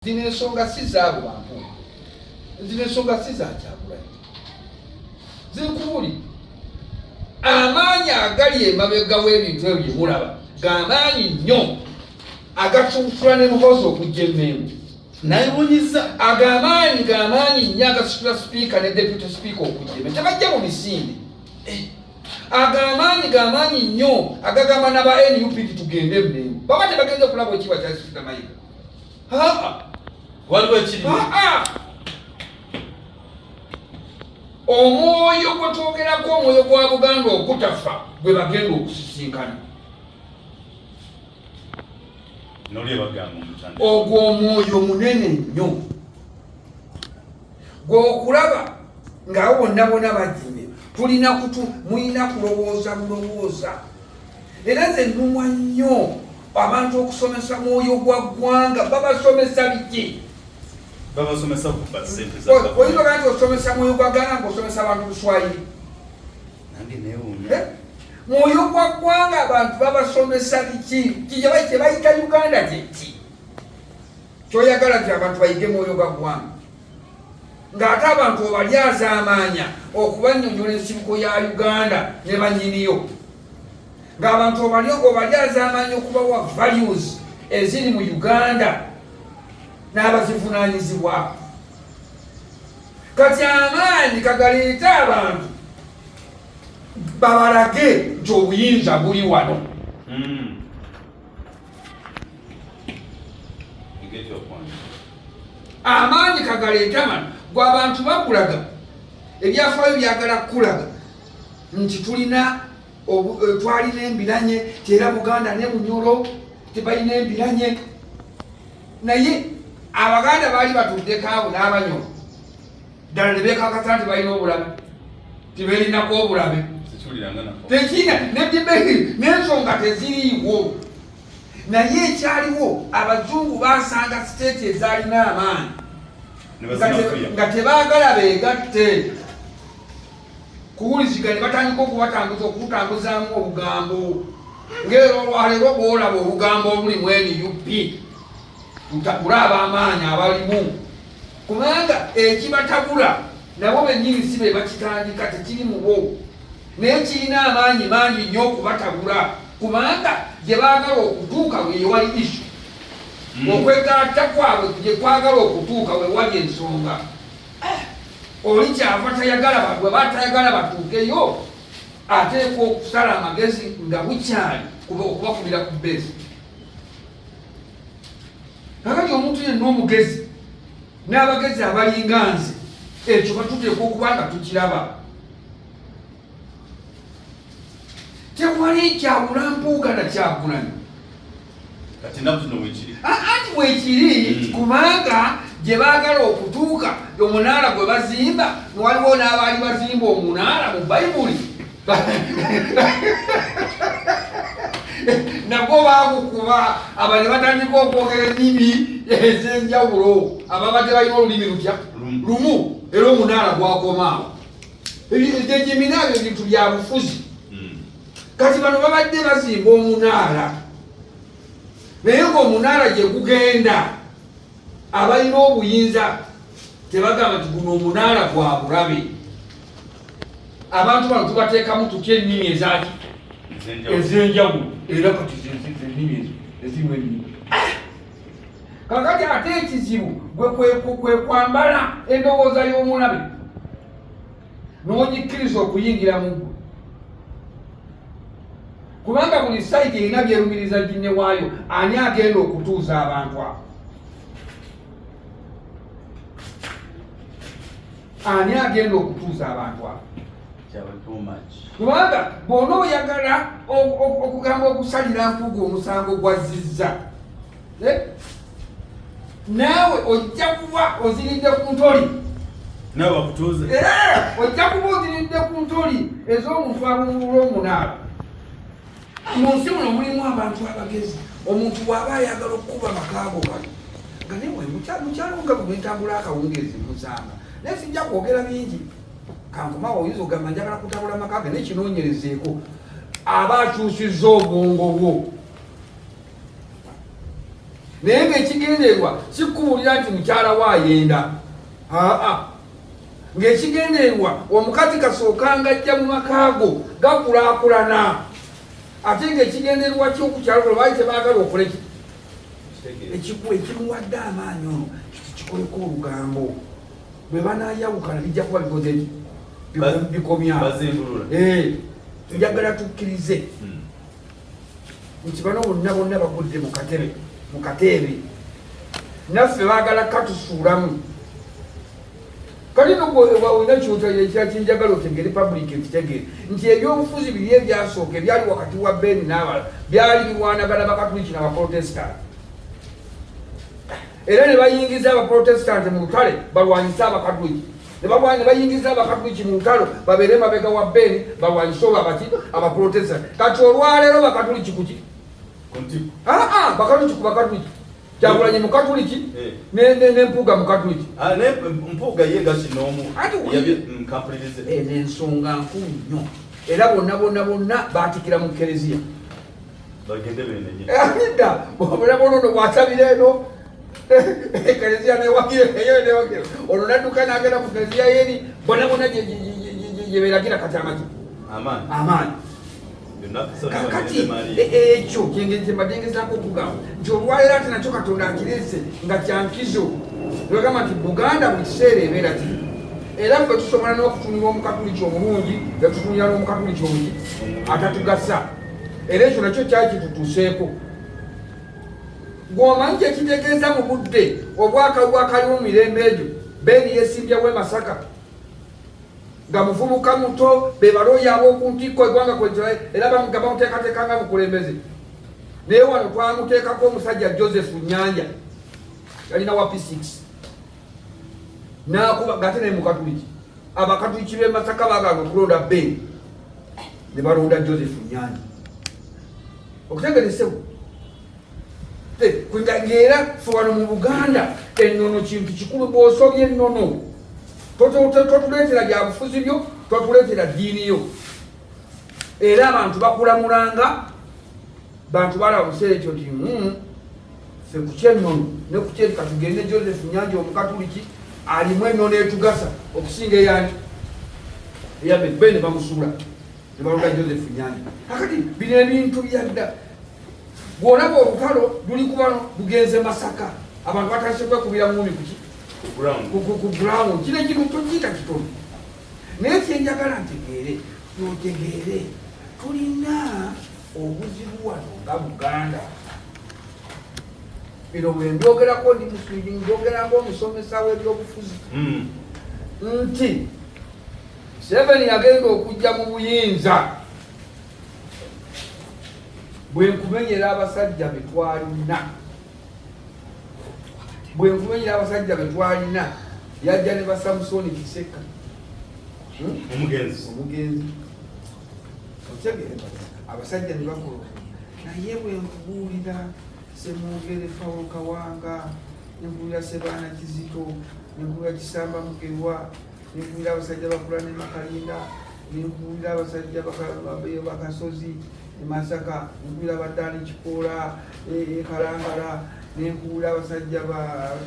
Zino ensonga si zaabo bantu, zino ensonga si za Kyagulanyi, ziri amaanyi agali emabega w'ebintu ebyo bye mulaba g'amaanyi nnyo agatuntula ne Muhoozi okujja emmengo. Nayewunyizza. Ag'amaanyi g'amaanyi nnyo agasitula sipiika ne deputy sipiika okujja emmengo, tebajja mu misinde. Ag'amaanyi g'amaanyi nnyo agagamba n'aba NUP nti tugende emmengo, baba tebagenze kulaba ekiba kya Sipiika Mayiga. Waliwo ekiri omwoyo gwe twogerako, omwoyo gwa Buganda ogutafa gwe bagenda okusisinkana. Ogwo omwoyo munene nnyo gweokulaba ng'abo bonna bonna bajjime. Tulina kutu mulina kulowooza bulowooza. Era nze nnumwa nnyo abantu okusomesa mwoyo gwa ggwanga. Babasomesa biki? Babasomesa kuba ssente za Oyinza ogaa nti osomesa mwoyo gwa ggwanga ng'osomesa abantu Luswayiri. Nange neewuunya. Eh? Mwoyo gwa ggwanga abantu babasomesa biki? Kye bayita Uganda kyeki kyoyagala nti abantu bayige mwoyo gwa ggwanga, ng'ate abantu obalyazaamaanya okubannyonnyola ensibuko ya Uganda ne bannyiniyo, ng'abantu obalyazaamaanya okubawa values eziri mu Uganda n'abazivunaanyizibwako. Kati amaanyi kagaleete abantu babalage nti obuyinza buli wano. Amaanyi kagaleeta mano gwe abantu bakulaga ebyafaayo byagala kukulaga nti tulina twalina embiranye, era Buganda ne Bunyoro tebalina embiranye, naye Abaganda baali batuddeko abo n'Abanyoro ddala ne beekakasa nti balina obulabe, tiberinako obulabe, tekina nedibei n'ensonga teziriiwo. Naye ekyaliwo, Abazungu basanga state ezaalina amaanyi nga tebaagala beegatte kuwuliziganya, batandika okubatambuza, okutambuzaamu obugambo. Ng'era olwaleero bwolaba olugambo oluli mu NUP, lutabula ab'amaanyi abalimu, kubanga ekibatabula nabo bennyini si be bakitandika, tekiri mu bo, naye kirina amaanyi mangi nnyo okubatabula, kubanga gye baagala okutuuka wewali issue. Okwegatta kwabwe gye kwagala okutuuka wewali ensonga. Oli kyava tayagala, bwe batayagala batuukeyo, ateekwa okusala amagezi nga bukyali okubakubira ku beesi. Kakati omuntu yenna omugezi n'abagezi abalinga nze, ekyo batuteekwa okuba nga tukiraba. Tewali kyawula Mpuuga na Kyagulanyi. Kati ennaku zino wekiri. Anti wekiri, kubanga gye baagala okutuuka, omunaala gwe bazimba, waliwo n'abaali bazimba omunaala mu Bayibuli, nagwo baagukuba, aba ne batandika okwogera ennimi ez'enjawulo, ababadde balina olulimi lutya lumu, era omunaala gwakomaawo. Egyo eminaala ebintu bya bufuzi. Kati bano babadde bazimba omunaala, naye ng'omunaala gye gugenda, abalina obuyinza tebagamba nti guno omunaala gwa bulabe, abantu bano tubateekamu tutya ennimi ezaki ez'enjawulo. Era kati ennimi ezo ezirimu ennimi. Kakati ate ekizibu gwe kwe kwambala endowooza y'omulabe n'ogikkiriza okuyingira mu ggwe, kubanga buli side erina byerumiriza ginne waayo. Ani agenda okutuuza abantu abo? Ani agenda okutuuza abantu abo? Kubanga bw'ona oyagala okugamba okusalira Mpuuga omusango gwazzizza, eh? Naawe ojja kuba oziridde ku ntoli. Nawe bakutuuze. Eh, ojja kuba oziridde ku ntoli ez'omuntu abungulula omunaala. Mu nsi muno mulimu abantu abagezi. Omuntu bw'aba ayagala okukuba makaago gano nga newe mukyalo nga bwentambula akawungeezi musanga, naye sijja kwogera bingi, kankomawo. Oyinza ogamba njagala kutabula maka ge, naye kinoonyerezeeko aba akyusizza obwongo bwo, naye ngaekigendererwa Ng'ekigendererwa si kukubuulira nti mukyala we ayenda, aa, ng'ekigendererwa omukazi kasookanga ajja mu makaago gakulaakulana, ate ng'ekigendererwa ky'okukyalo kuno baali tebaagala okole ki ekimuwadde amaanyi ono kikoleko olugambo bwe banayawukana bijja kuba bikoze ki bikomya. Eh, njagala tukkirize nti bano bonna bonna bagudde mu katebe mu kateebe naffe baagala katusuulamu. Kati nolina kyokyakyenjagala otegere, public ekitegeere nti ebyobufuzi biri ebyasooka ebyali wakati wa Beni n'abalala byali birwanagana Bakatuliki n'Abaprotestant, era ne bayingiza Abaprotestant mu lutale balwanyise Abakatuliki, ne bayingiza Abakatuliki mu lutalo babeere mabega wa Beni balwanyise olwo abaki Abaprotestant. Kati olwaleero Bakatuliki kuki? Aa, Bakatuliki ku Bakatuliki. Kyagulanyi Mukatuliki ne Mpuuga Mukatuliki. Ah, ne Mpuuga ye nga kinoomu. Ati kampulirize. Eno ensonga nkulu nnyo, era bonna bonna bonna baatikira mu kereziya. Bagende benenye. Nedda, bonna bona ono bwasabira eno ekereziya newakire eyo newakire, ono nadduka nagenda mu kereziya yeri, bonna bonna gyeberagira kati amaki amaanyi amaanyi. Byonna. Kakati ekyo kyengeri kyembadde ngezaako okugamba nti olwaleero ate nakyo Katonda akireese nga kyankizo, nebagamba nti Buganda buli kiseera ebeera ki, era ffe tusobola n'okutunira Omukatuliki omulungi, netutunira n'Omukatuliki omuki atatugasa, era ekyo nakyo kyali kitutuuseeko. Gwomanyi kyekitegeeza mu budde obwakaliwo mu mirembe egyo, Beni yesimbyewo e Masaka nga muvubuka muto, be balooya ab'oku ntikko eggwanga kwekira, era nga bamuteekateeka nga mukulembeze. Naye wano twamuteekako omusajja Joseph Nyanja, yalina wa P6 nakuba ngate naye Mukatuliki. Abakatuliki b'e Masaka baagala okulonda Ben, ne balonda Joseph Nyanja. Okutegeresewo ngaera fe wano mu Buganda ennono kintu kikulu. Bw'osobya ennono, totuleetera byabufuzi byo, totuleetera ddiini yo, era abantu bakulamulanga. Bantu balaba mu kiseera ekyo nti ffe ku kyennono ne ku kyeri katugende Joseph Nyanja Omukatuliki alimu ennono etugasa okusinga eyani eya Ben. Bamusuula ne balonda Joseph Nyanja. Kakati bino ebintu byadda, bw'olaba olutalo luli ku bano lugenze Masaka, abantu batandise kwekubira ngumi kuki ku ground. Kino ekintu tokiyita kitono, naye kyenjagala ntegeere, otegeere tulina obuzibu wano nga Buganda. Bino bwe mbyogerako ndi muswidi, njogera ngaomusomesa w'ebyobufuzi nti Seven yagenda okujja mu buyinza, bwe nkumenyera abasajja betwalina, bwe nkumenyera abasajja betwalina, yajja ne basamusoni Kiseka. Omugenzi. Omugenzi. Okitegeera, abasajja ne bakola, naye bwe nkubuulira Semwogere Paulo Kawanga, nenkubuulira Sebaana Kizito, nenkubuulira Kisamba Mugerwa, nenkubuulira abasajja bakula ne Makalinda, nenkubuulira abasajja Bakasozi e Masaka, nenkubuulira Abadaani Kikoola e Kalangala, nenkubuulira abasajja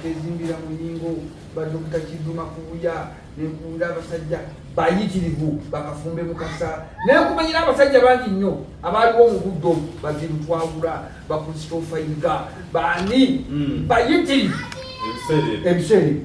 Kezimbira Muyingo, Badokita Kiduma Kubuya, nenkubuulira abasajja bayitirivu Bakafumbe Mukasa, nenkumenyera abasajja bangi nnyo abaaliwo mu budde obwo, Baziru Twawula, Bakristopher Yiga, baani, bayitirivu. Ebiseera ebyo. Ebiseera ebyo.